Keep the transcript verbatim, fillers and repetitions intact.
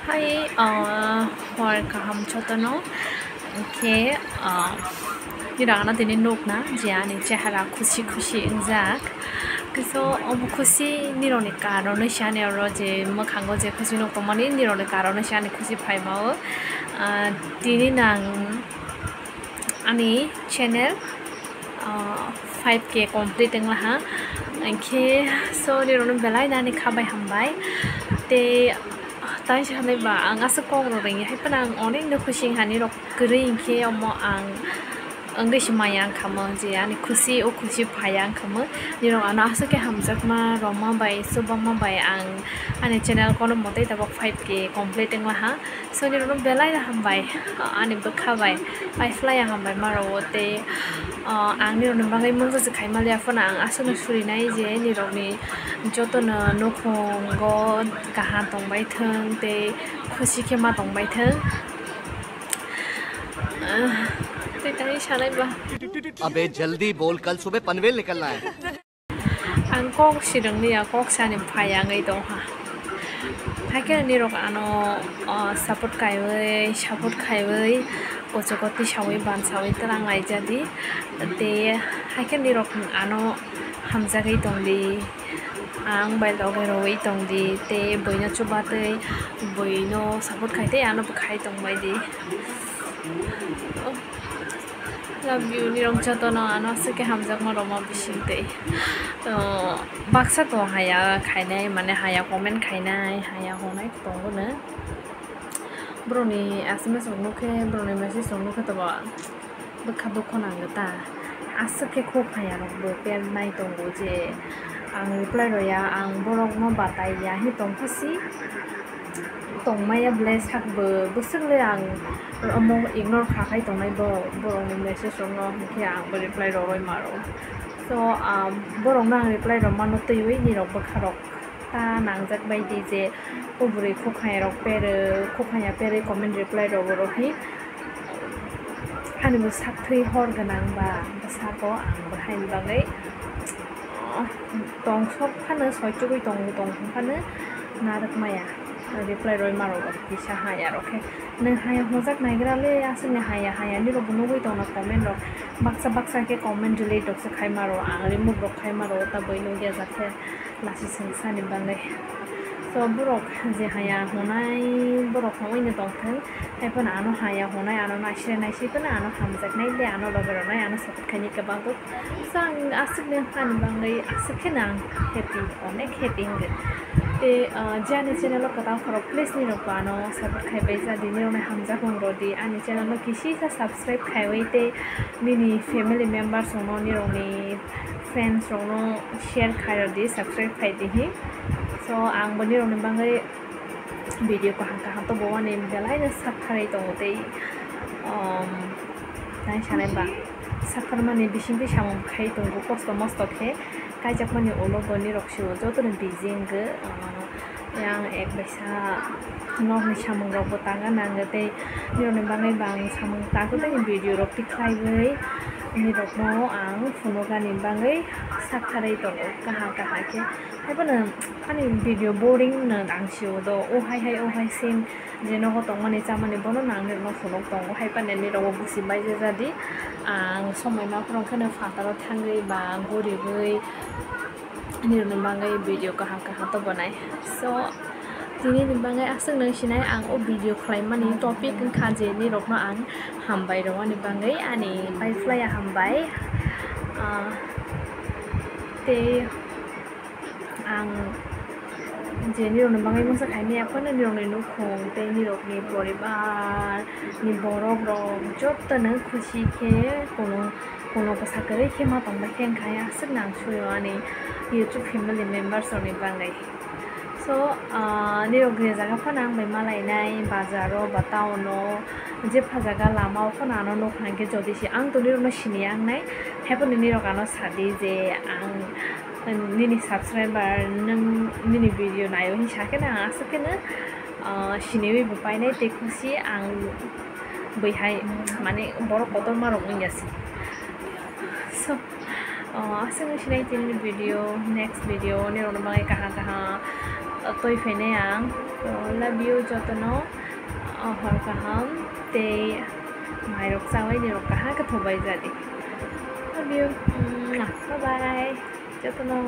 Hai, ah, hor kaham jotono. Hwnkhe, ah, nirok ano tini nukna je ani chehara khusi khusi wngjak. Khe so obo khusi nirokni karon wngse ani oro je mwkhango je khusi nuk tongmani nirokni karon wngse ani khusi phaima o. Ah, tini nang ani channel, ah, five K complete wnglaha. Hwnkhe so nirokno belai no ani kha bai hambai. Tei tai sanai ba ang aswk kok rok ringya hai phano ang onek no khusi wngha nirok kwrwi hwnkhe omo ang wngwi se maya wngkha mo je ani khusi o khusi phaiya wngkha mo. Nirok ano aswk khe hamjakma rwma bai chubama bai ang ani channel kono mwtwi tabuk five K complete wnglaha. So nirokno belai no hambai, ani bwkha bai paiphlaiya hambai ma rwo tei, ah, ang nirokni bagwi mungsa se khaima liya phano ang aswkno surinai je nirokni jotono nukhungo kaham tongbai thwng tei khusi khe ma tongbai thwng. Ah, tei tei sanai ba. अबे जल्दी बोल, कल सुबह पनवेल निकलना है। Ang kok sirwng liya, kok sani phai wngwi tongkha. Haikhe nirok ano, ah, support kaiwi, support khaiwi, kochoko tisawi bansawi twlang laijadi. Tei haikhe nirok ano hamjagwi tongdi, ang bai loge rwui tongdi, tei buino chubatwi buino support khai tei ano bo khai tongbaidi. Love you, nirok jotono ano aswk khe hamjakma rwma bising tei. Oh, baksa to haya khainai, mane haya comment khainai, haya honai tongo no. Borokni S M S rok nukhe, borokni message rok nukhe tobo bwkha dukho nango ta. Aswk khe kho phaiya rokbo pernai tongo je ang reply rwya, ang borokno bataiya hi tongkha si. Tongmaya belai sakbo bwswk le ang omo ignore kha khai tongnai bo borokni message rokno, hinkhe ang bo reply rw rwi maro. So, ah, borokno ang reply rw mano twiwi nirok bwkha rok ta nangjak bai di je o bwrwi khukhaya rok perwi, khukhaya perwi comment reply rw borok hi. Ani bo sak thwi hor gwnang ba bwsako ang bo haini bagwi, oh, tong sok phano soi chugui tong tong phano narwk maya reply roi ma rok kisa haya rok khe nwng haya hwnjak naigra le aswk ni haya haya ni rok bo nugui tong na comment rok baksa baksa khe comment delete rok se khai ma rok ang remove rok khai ma rok ta boi nugya jak khe. Lasi sini sani bagwi. So, borok je haya hwnai, borok hwnwi no tongthwng, hai phano ano haya hwnai, ano naisre naisre phano ano hamjaknai le, ano loge rwnai, ano support khainai kwbangkuk. So, ang aswk no ani bagwi aswk kheno ang happy, onek happy wngkha. Tei, ah, je ani channel o kwtal khorok, please nirok bo ano support khai bai ja di, nirok no hamjakmung rw di, ani channel no kisisa subscribe khaiwi tei nini family members rokno, nirokni friends rokno share khai rw di, subscribe khai di hi. So, ang bo nirokni bagwi video kaham kaham to bo ani belai no sak kharwi tongo tei, um, nai sanai ba sak kharmani bisingtwi samung khai tongo kosto mosto khe, kaijakmani ulo bo nirok se o jotono busy wngkhe, uh, yang ek baisa nokni samung rok bo tanga nango tei nirokni bagwi bo ang samung tangwi tei video rok tikhlaiwi nirokno ang phunuknani bagwi sak kharwi tongo kaham kaham khe. Haiphano ani video boring no ang sio do, o hai hai o hai scene je nogo tongmani chamani bono no ang nirokno phunuk tongo, haiphano nirok bo busi bai jajadi ang somoi ma phwrwng kheno phataro thangwi ba guriwi. Nirokni bagwi video kaham kaham to bonai. So, tini ni bagwi aswk nang sinai ang o video khlaimani topic wngkha je nirokno ang hambai rwmani bagwi ani pai phlaiya hambai. Ah, tei ang je nirokni bagwi mungsa khaimani aphano nirokni nukhung tei nirokni poribar ni borok rok jotono khusi khe kuno Kuno bwsa kwrwi khe ma tongbai khe wngkha, aswk nang suyo ani YouTube family members rokni bagwi. So, ah, nirok je jaga phano ang bai malainai, bazar o ba town o, jepha jaga lama o phano ano nukha hinkhe jodi se ang to nirokno siniya wngnai, haiphano nirok ano sadi je ang nini subscriber, nwng nini video naio hinwi sakhe no ang aswk kheno, ah, siniwi bo painai tei khusi ang bwihai, mane borok kotorma rok wngya se. So, oh, aswk wng sinai tini video, next video nirokno bagwi kaham kaham, oh, twi phainai ang. So, Love you jotono, ah, hor kaham tei mairok chawi nirok kaha khe thobai jadi. Love you. Mwah. Bye bye. Jotono.